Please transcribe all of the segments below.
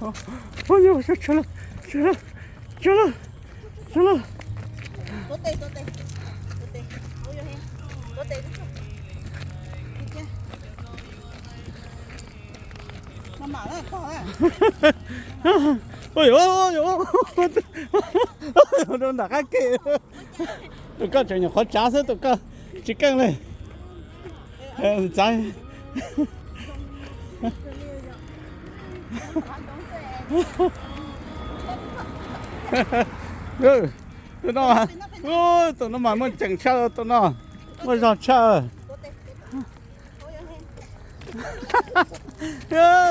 Ua, ua, tshwm lawm, tshwm lawm, tshwm lawm, tshwm lawm. Ua, ua, ua, rau nram qab ke. Tus koj tseem nyuam qhuav tsav xwb, tus koj tsis keej li. Ntxaiv. Tus no, tus no mas muaj ceem tshaj, tus no muaj zog tshaj.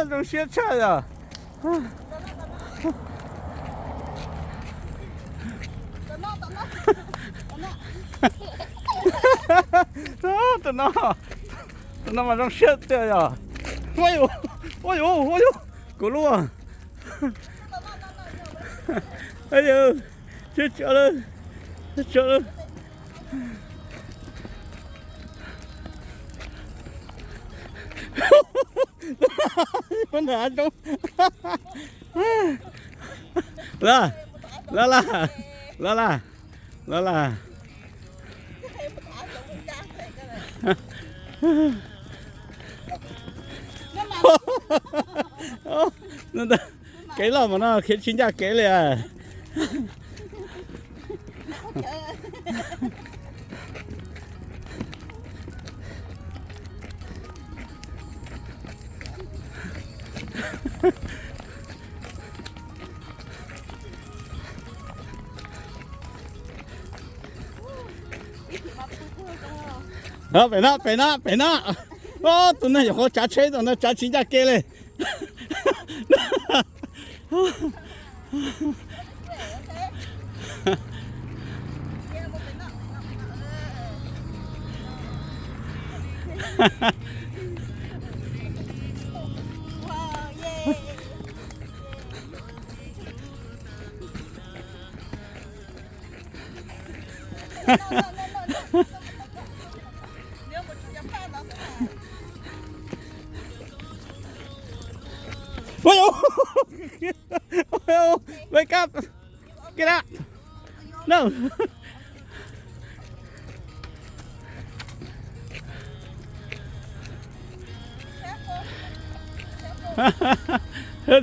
Zoo siab tshaj yom. Tus no, tus no mas zoo siab tiag yom. Ua yuv, ua yuv, ua yuv, kuv lub. Ua yuv, sib tso lawm, sib tso lawm. Laj, laj, laj, laj, laj, laj. Kev loj mas no khiav tsis ncaj kev li. Pem no, pem no, pem no. Tus neeg nyuam qhuav tsav tsheb, tus no tsav tsis ncaj kev li. Ui, wake up, get up. No.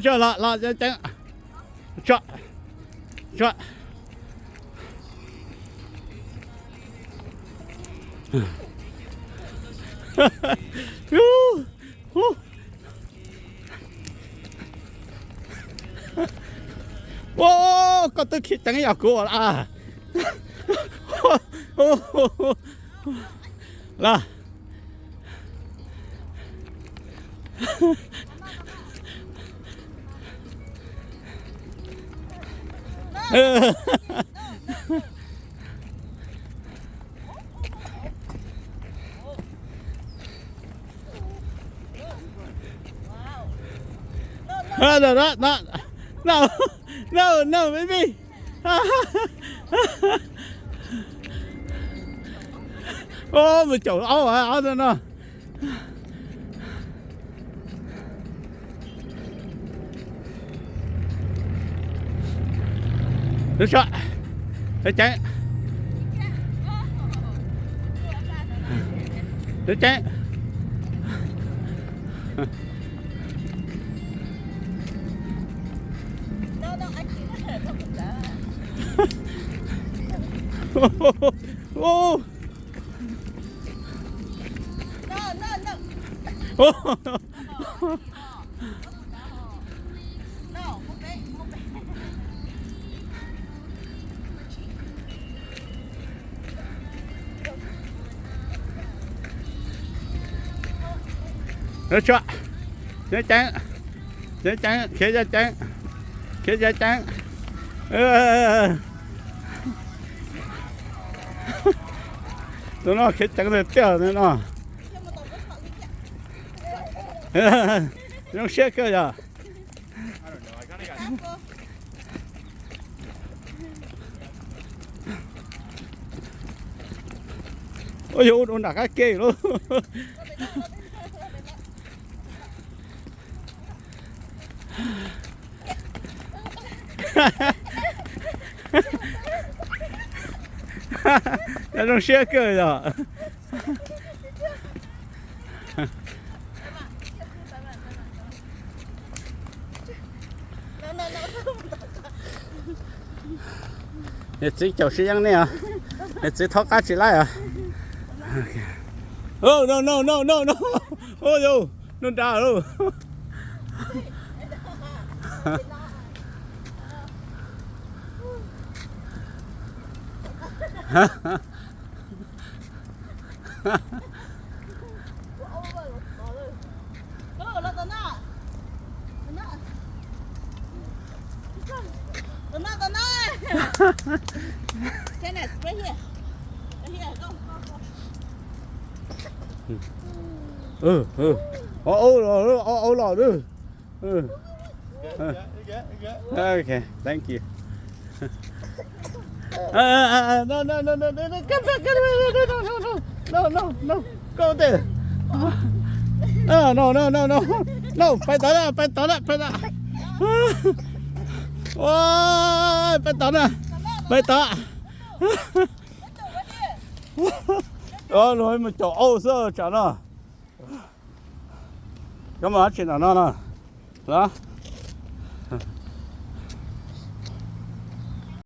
Tso los, los ceev, tso, tso. Ua, koj twb khiav ceev yam kuv ua las. Los. No, no, no, no, no, baby. Mus caum aub, aub no no. Lub so, ceev ceev, ceev ceev. Lub so, ceev ceev, ceev ceev, khiav ceev ceev, khiav ceev ceev. Tus no khiav ceev tiag tiag no. Zoo siab kawg yog. Ua yog ua rau nram qab ke lauj. Nyob zoo siab kawg yog. Niam txiv caum sib yeeb nej os. Niam txiv thaub qab tsis laib os. No, no, no, no, no. Ua yus, no nra lauj. Ua, ua los, ua, ua los. Okay, thank you. No, no, no, no, no, no, come back, come back, no, no, no, no, no, no, no, go there. No, no, no, no, no, no, pais tod na, pais tod na, pais tod. Ua, pais tod na, pais tod. Luag mus caum auj xwb tsam no. Koj mus dab tsi nram no no? Los,